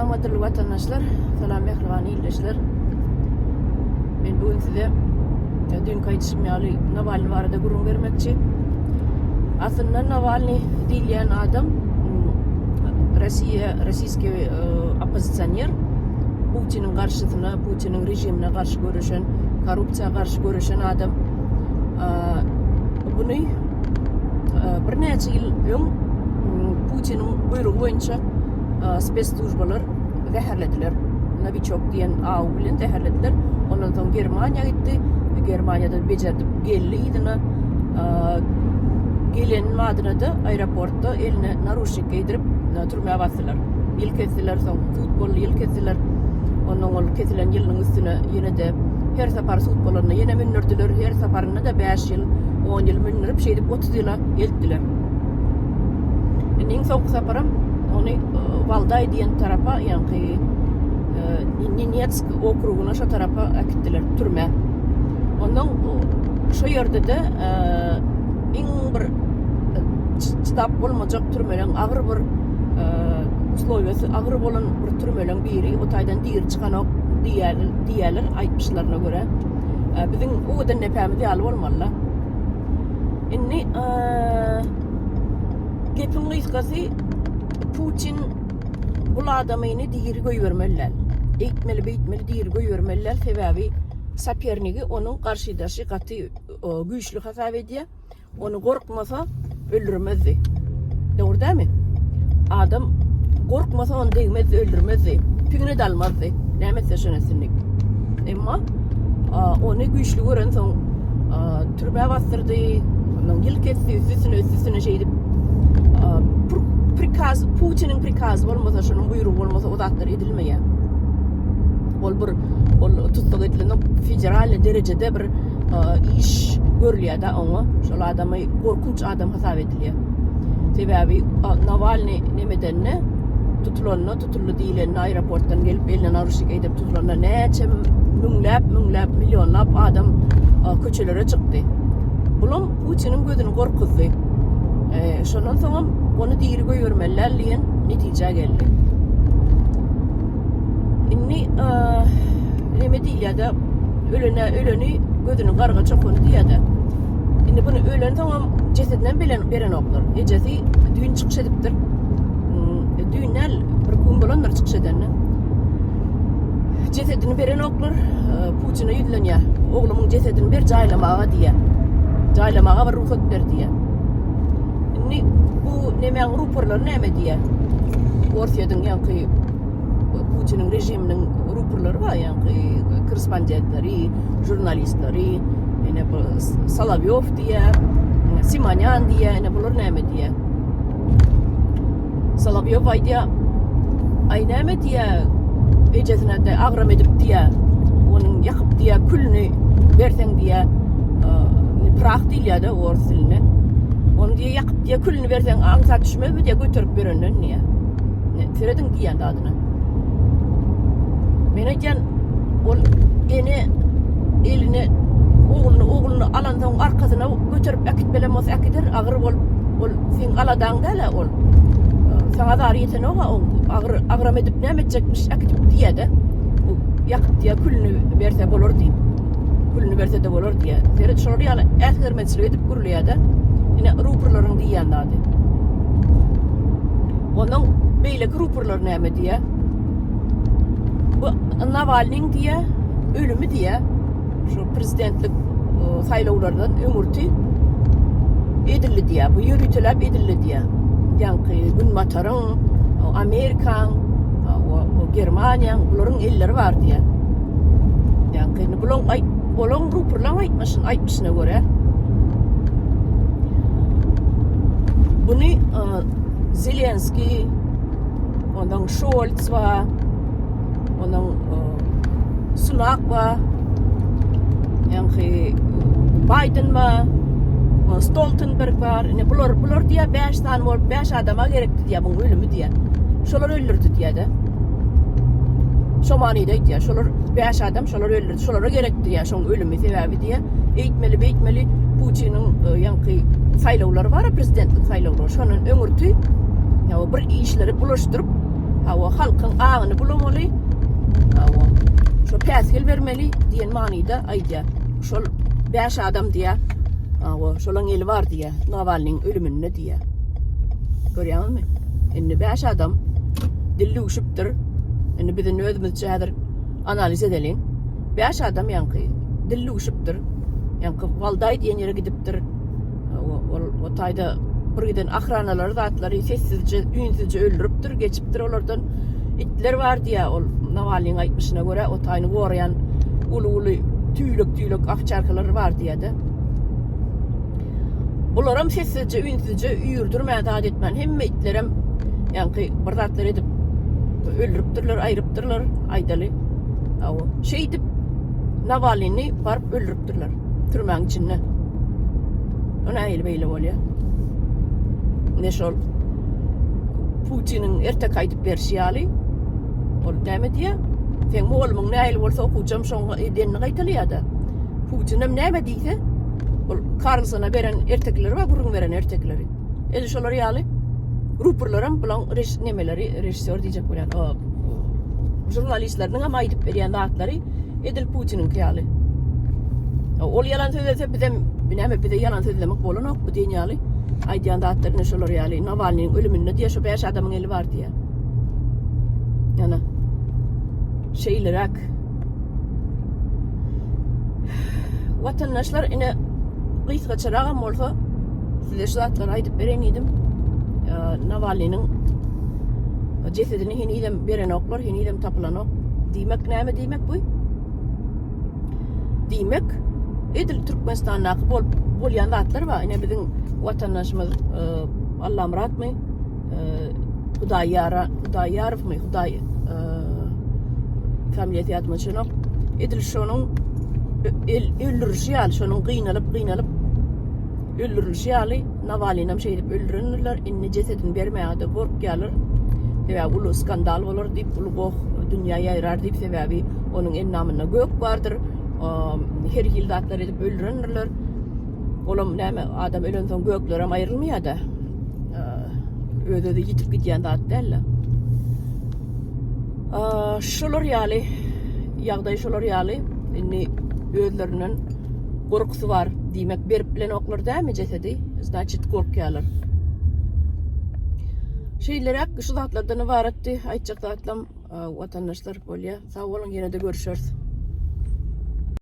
Salam gadyrly watandaşlar, salam mähriban ildeşler. Men bu gün size e, düýnki aýdyşym ýaly Nawalny barada gürrüň bermekçi. Aslynda Nawalny diýilýän adam Rossiýa, rossiýski e, oppozisioner, Putiniň garşysyna, Putiniň režimine garşy göreşen, korrupsiýa garşy göreşen adam. E, buny birnäçe ýyl öň Putiniň buýrugy boýunça spesslujbalar zäherlediler. Nowiçok diýen aw bilen zäherlediler. Ondan soň Germaniýa gitdi. Germaniýada bejerdip geldi yzyna. Gelen badyna-da aeroportda eline naruçnik geýdirip türmä basdylar. Ýyl kesdiler, soň sud boldy, ýyl kesdiler. Ondan ol kesilen ýylynyň üstüne ýene-de her sapar sud bolanda ýene mündürdiler. Her saparynda-da 5 ýyl, 10 ýyl mündürip, şeýdip 30 ýyla eltdiler. Indi iň soňky saparam ony e, Waldaý diýen tarapa, ýaňky e, Nenetsk okrugyna şo tarapa äkitdiler, türmä. Ondan şo ýerde-de e, iň bir çydap bolmajak türmeleň agyr bir uslowiýasy agyr bolan bir türmeleň biri, o taýdan diri çykanok diýýärler, aýtmyşlaryna görä. Biziň owadan depämiz ýaly bolmaly-la. Indi gepiň gysgasy Putin bul adamyny diri goýbermeli däl. Eýtmeli beýtmeli diri goýbermeli däl sebäbi sopernigi onuň garşydaşy gaty güýçli hasap edýär. Ony gorkmasa öldürmezdi. Dogry dälmi? Adam gorkmasa ony degmezdi, öldürmezdi. Pigine-de almazdy. Näme etse şony etsin diýip. Emma ony güýçli görensoň türmä basdyrdy, ondan ýyl kesdi, üstüne üstüne şeýdip prikaz, Putiniň prikazy bolmasa, şonuň buýrugy bolmasa o zatlar edilmeýär. Ol bir ol tussag edilende federalny derejede bir iş görülýär-de oňa. Şol adamy gorkunç adam hasap edilýär. Sebäbi Nawalny nemedende tutulanda, tutuldy diýlende aeroportdan gelip eline naruşnik edip tutulanda näçe müňläp, müňläp, millionlap adam köçelere çykdy. Bulam Putiniň gözüni gorkuzdy. E, şondan soňam ony diri goýbermeli däl diýen netijä geldi. Indi neme diýilýär-de, ölene öleni, gözüni garga çokany diýýär-de. Indi buny ölensoňam jesedinem bilen berenoklar. Ejesi düýn çykyş edipdir. Hmm, düýn däl, bir gün bolandyr çykyş edenine. Jesedini berenoklar, Putine ýüzlenýär. Oglumyň jesedini ber jaýlamaga diýýär. Jaýlamaga bir rugsat ber diýýär. Indi bu nemäň ruporlary näme diýýär? Orsýetiň ýaňky Putiniň režiminiň ruporlary bar, ýaňky korrespondentleri, žurnalistleri, ine bu Solowýow diýýär, Simonýan diýýär, ine bular näme diýýär? Solowýow aýdýar, aý näme diýýär, ejesine de agram edip diýýär, onuň ýakyp diýýär, külüni berseň diýýär, prah diýilýär-de orus dilinde. Onu diýýär, ýakyp diýýär, külüni berseň aňsat düşmezmi diýýär, göterip ýörenden diýýär. Serediň diýýän zadyna. Men aýdýan, ol ene eline ogluny ogluny alansoň arkasyna göterip äkitmelem bolsa äkider, agyr bolup ol seň aladaň däl-ä ol. Saňa zar ýetenok-a oň agyr agram edip näme etjekmiş äkidip diýýä-de. Bu ýakyp diýýä külüni berse bolar diýip. Külüni berse-de bolar diýýä. Seret şolar ýaly äsgermezçilik edip gürleýä-de. Ine ruporlaryň diýýän zady. Onuň beýleki ruporlar näme diýýä? Bu Nawalnyň diýýä, ölümi diýýä, şu prezidentlik e, saýlawlardan öňürti edildi diýýä. Bu ýöriteläp edildi diýýä. Ýaňky Günbataryň, Amerikaň, o Germaniýaň bularyň elleri bar diýýä. Ýaňky indi bulaň aýt, olaň ruporlaň aýtmaşyn, aýtmyşyna görä. Buny e, Zelenski, ondan Şolts bar, ondan e, Sunak bar, ýaňky Baýden bar, Stoltenberg bar. Ine bular bular diýä 5 sany bolup 5 adama gerekdi diýä bu ölümi diýä. Şolar öldürdi diýä-de. Şo manyda aýtýar. Şolar 5 adam şolar öldürdi. Şolara gerekdi diýä şoň ölümi sebäbi diýä. Eýtmeli beýtmeli Putiniň e, ýaňky saýlawlary bar, prezidentlik saýlawlary. Şondan öňürti bir işleri bulaşdyryp. Hawa, halkyň aňyny bulamaly. Hawa. Şo päsgel bermeli diýen manyda aýdýar. Şol 5 adam diýýär. Hawa, şolaň eli bar diýýär. Nawalnyň ölüminde diýýär. Görýäňizmi? Indi 5 adam dil düwşüpdir. Indi biz indi özümizçe häzir analiz edeliň. 5 adam ýaňky dil düwşüpdir. Ýaňky Waldaý diýen ýere gidipdir. Ol o taýda bir giden ahranalary zatlary sessizje, üýnsüzje öldüripdir, geçipdir olardan. Itler bar diýýär ol Nawalnyň aýtmyşyna görä, o taýyny goraýan uly-uly tüýlek-tüýlek owçarkalar bar diýýär-de. Bularam sessizje, üýnsüzje üýrdürmän, zat etmän, hemme itlerem ýaňky bir zatlar edip öldüripdirler, aýrypdyrlar, aýdaly. Hawa, şeýdip Nawalnyny baryp öldüripdirler türmäň içinde. O nähili beýle bolýar? Ne şol Putiniň ertek aýdyp berşi ýaly ol näme diýýär? Seň mugallymyň nähili bolsa okuwçam şoň edenini gaýtalaýar-da. Putinem näme diýse, ol Karlsona beren ertekileri bar, gürrüň beren ertekileri. Edil şolar ýaly ruporlaram bulaň rež nemeleri, režissýor diýjek bolýan, o žurnalistleriniň hem aýdyp berýän zatlary edil Putiniňki ýaly. Ol ýalan sözlese bizem näme bize ýalan sözlemek bolanok bu diýen ýaly aýdýan zatlaryny şolar ýaly Nawalnyň ölüminde diýe şu 5 adamyň eli bar diýe. Ýana şeýleräk Watandaşlar ine gysgaçaragam bolsa size şu zatlary aýdyp bereýin diýdim. Nawalnynyň jesedini henizem berenoklar, henizem tapylanok. Diýmek näme diýmek bu? Diýmek edil Türkmenistandaky bolup bolýan zatlar bar. Ine biziň watandaşymyz e, Allamyratmy? E, Hudaýýara, Hudaýýarowmy? Hudaý e, familiýasy ýadyma düşenok. Edil şonuň el öldürişi ýaly, şonuň gynalyp gynalyp öldürilişi ýaly Nawalnyny hem şeýdip öldürendirler. Indi jesedini bermäge-de gorkýarlar. Sebäbi uly skandal bolar diýip, uly goh dünýä ýaýrar diýip, sebäbi onuň endamynda gök bardyr. Her hili zatlar edip öldürendirler. Olam näme, adam ölensoň göklerem aýrylmaýar-da. Öz-özi ýitip gidýän zat däl-de. Şolar ýaly ýagdaý şolar ýaly indi özlerinden gorkusy bar diýmek berip bilenoklar dämi jesedi znaçit gorkýarlar. Şeýleräk şu zatlardan ybaratdy aýtjak zatlam watandaşlar bolýa. Sag boluň ýene-de görüşeris.